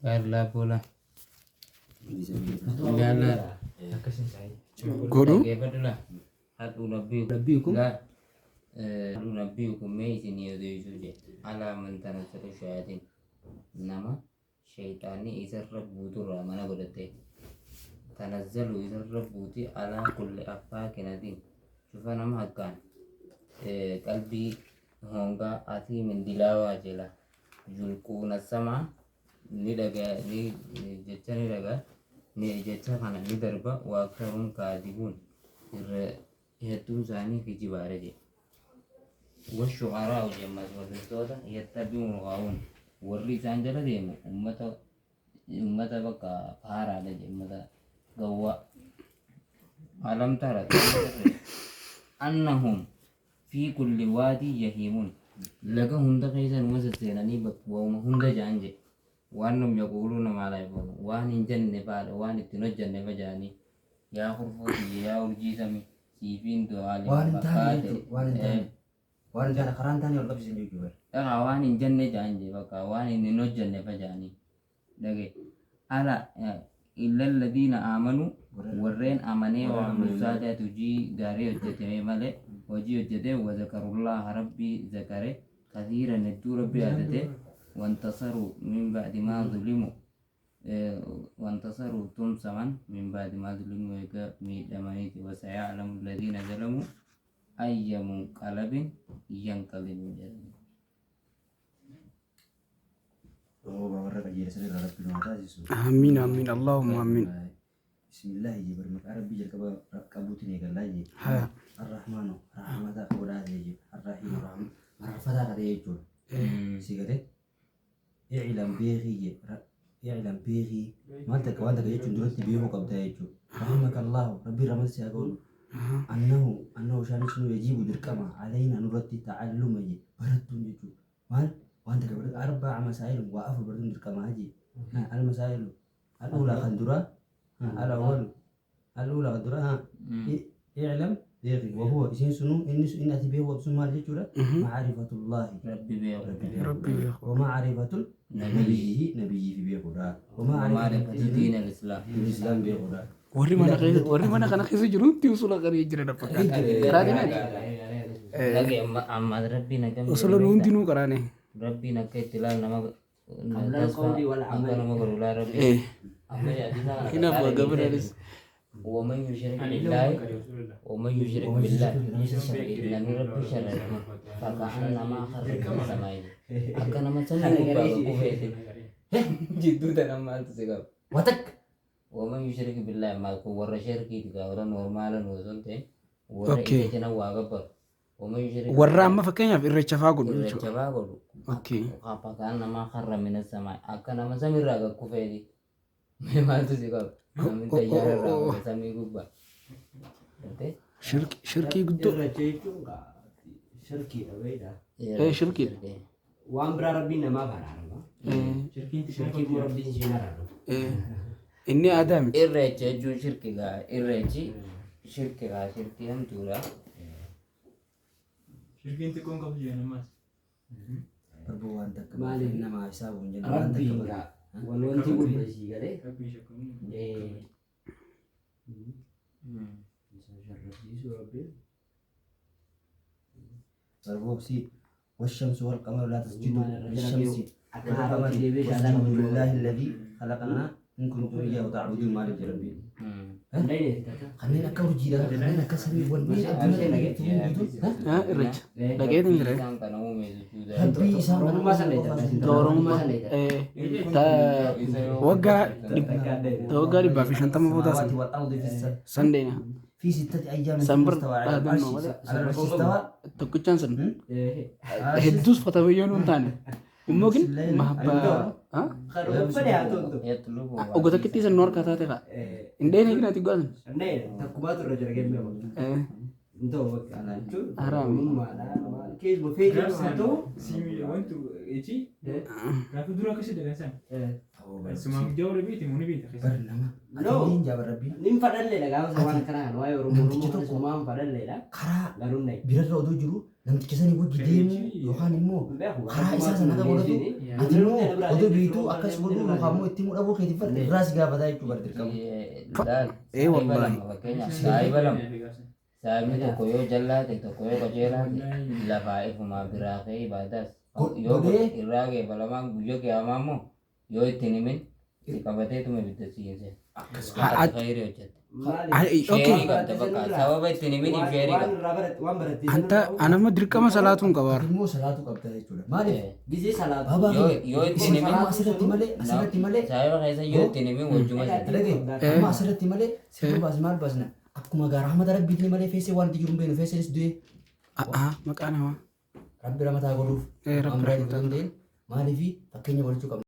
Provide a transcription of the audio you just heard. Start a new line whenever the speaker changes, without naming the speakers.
Gaarlaa boola. Ilaala.
Godhu.
Dhaggeeffadhu laa. Hadhuu nabbiikum.
Nabbiikum.
Laa. Hadhuu nabbiikum mee isinii odeessuu jedhe. Alaa man tanazzalu shayaatiin. Nama shayxaanni isarra buuturraa mana godhatte. Tanazzalu isarra buuti alaa kulli affaakin adiin. Cufa nama akkaan qalbii hongaa asiimin dilaawaa jela. Yulquuna samaa ni dhagaa ni jecha ni dhagaa ni jecha kana ni darba waaktaruun kaadibuun irra hedduun isaanii kijibaadha jedhe. Washu'araa'u jemmas wallistoota yattabi'uun ghaawuun warri isaan jala deemu ummata ummata bakka faaraadha jedhe ummata gawwaa. Alam tara annahum fi kulli waadii yahiimuun laga hunda keessa numa sesseenanii bakka waa'uma hunda ja'an jedhe. Waan num yaquuluuna maa laa yaf'aluun waan hin jenne faadha waan itti hin hojjanne fa ja'anii yaa kurfoo tiyya yaa urjii samii siifiin du'aa
Waan hin taane
fakkaate
jechuudha. Waan hin taane. Waan hin taane karaa hin taane wal qabsiisan jechuudha.
Dhagaa waan hin jenne ja'an jee bakka waan hin hojjanne fa ja'anii dhage ala illa alladhiina aamanuu warreen amanee wa amilu saalihaati hojii gaarii hojjetame malee hojii hojjete wa zakarullaha rabbii zakare kathiiran hedduu rabbi yaadate wantasaruu min ba'di maa zulimu wantasaruu tumsaman min ba'di maa zulimu eega miidhamaniiti wasaya'lamu alladhiina zalamuu ayya munqalabin yanqalibuun jedhani.
Rooba warra qajeela san irraa rabbi nu haa taasisu.
Amiin amiin Allahumma amiin.
Bismillaahi jee bar maqaa rabbii jalqaba qabuutiin eegallaa jee.
Haya.
Arrahmaanu rahmata godhaa ta'e jee. Arrahiimu mararfataa ta'e jechuudha. Si galee i'lam beekii jee. I'lam beekii maal takka waan takka jechuun duratti beekuu qabda jechuudha. Rahimaka Allahu rabbiin rahmata si haa godhu. Annahu annahu shaanis nu yajibu dirqama alaynaa nurratti ta'alluma jee barattuun jechuudha. Maal waan takka baratu arba'a masaa'il waa afur baratuun dirqamaa jee. Al masaa'ilu al-uulaa kan duraa al-awwalu al-uulaa kan duraa i'lam beeki wahuwa isiin sunuu inni inni ati beeku qabdu sun maal jechuudha ma'arifatullaahi
Rabbi beeku.
Rabbi beeku.
ومعرفة نبيه نبيه في بيقودا
ومعرفة دين الإسلام.
الإسلام بيقودا
Warri mana keessa warri mana kana keessa jiru hundi usula qaree jira na fakkaata. Karaa kanaati.
Dhage amma rabbiin akkam
Usula nu hundinuu qaraane.
Rabbiin akka itti ilaalu nama
Qabla al-qawli wal
akka nama godhu laa rabbi. Amma yaadni
Kanaaf waa gabraanis.
ومن يشرك بالله ومن يشرك بالله namni rabbi sharrate فكأنما خر من السماء akka nama samii gubbaa kufeeti jidduu tana maaltu si qaba
وتك
ومن يشرك بالله maal kun warra shirkiiti gaa warra normaala nu osoo hin ta'in warra
Okay.
isa cina waa gabbaru ومن يشرك
Warra amma fakkeenyaaf irreecha fa'aa godhu
irreecha
jechuudha.
fa'aa godhu
Okay.
فكأنما خر من السماء akka nama samiirraa gad kufeeti mee maaltu si qaba namni xayyaara irraa kufe samii gubbaa Gartee?
Shirkii guddoo.
Irreecha jechuun shirkiidha beektaa.
Shirkiidha.
Waan biraa rabbiin namaaf araarama. Shirkii immoo rabbiin siin araarama.
Inni aadaa miti.
Irreecha jechuun shirki gaa irreechi shirki gaa shirkii hamtuudha.
Shirkiin xiqqoon qabdu jedhan ammas.
بربو وان تك
Maaliif?
nama hisaabu hin jenne waan takka
Rabbiin
bara
gaa wal wanti guddaa sii galee.
Rabbiin shakkamuu.
Isaan sharrabsiisuu rabbiin.
بربو سي والشمس والقمر لا تسجدوا للشمس
Akka haaraatti
والقمر
deebi'ee shaataa
واسجدوا لله الذي خلقنا إن كنتم إياه تعبدون مالك ربي kanneen akka urjiidha kanneen akka samii wanneen addunyaa
Ah, irreecha. Dhaqeetiin jira.
Isaan kana uume sujuuda.
rabbii isaan
Oromummaa sana
Ta Oromummaa. Ta waggaa ta waggaa 150 boodaa san.
والأرض في
Sandeena.
في ستة أيام
Sanbar
استوى على العرش
dhaadannoo malee.
على العرش استوى
Tokkichaan san. Hedduus fatabayyoo nuun taane. Immoo kin mahabbaa.
Uffata haa ta'u.
Yatlubu
Ogo takkitti san nu harkaa taate fa'a. Hin dheene kinaati go'asan.
Takkumaatu irra jira gemmee Hin ta'u bakka kana jechuun.
Haraami.
Oromummaadha. Keessuma feetiin haa ta'u.
Siimi wantu echi gaafa dura akkasii dagan san. Sumaan guddaa warra beekte moo ni beekta keessa.
bar nama
No.
ati jaaba rabbii
Nin fadhalleedha gaafa isa waan akkanaa kana waa'ee Oromoo
Namtichi
Oromoo
tokko
sumaan fadhalleedha.
karaa
Garuu hin
birarra odoo jiru Namticha sanii wajji deemuu yookaan immoo karaa isaa sana akka godhatu ati immoo odoo beektuu akkas godhuu yookaan immoo itti himuu dhabuu keetiif bar irraa si gaafataa jechuu bar dirqama.
Laal,
Ee,
saahiba
wallaahi.
lama fakkeenyaaf saahiba lama. Saahibni tokko yoo jallaa ta'e tokko yoo qajeelaa ta'e lafaa ifumaa biraa ka'ee ibaadaas yoo
Godhee
irraa qeebalamaan guyyaa qiyaamaa immoo yoo ittiin himin si qabateetuma ibidda siinse.
Akkas
Ati khayrii hojjette.
Okay.
Sheerii qabda bakka sababa ittiin himiniif sheerii qabda.
Anta anama dirqama salaatuun qabaara.
Ati immoo salaatu qabda jechuudha. Maaliif?
Gizee salaatu.
Baabaa
Yoo
kiyya
yoo ittiin
isin
himin
amma asirratti malee asirratti malee
saahiba keessa yoo ittiin himin wajjuma seente.
dhagee amma asirratti malee sirba baasna maal baasna akkuma gaa rahmata rabbiitiin malee feesee waan itti jiru hin beeknu feeseenis du'ee
A'aa maqaa namaa.
rabbi rahmataa godhuuf
Rabbi
waan biraa
rahmataa
hin ta'in maaliifi fakkeenya godhachuu qabna.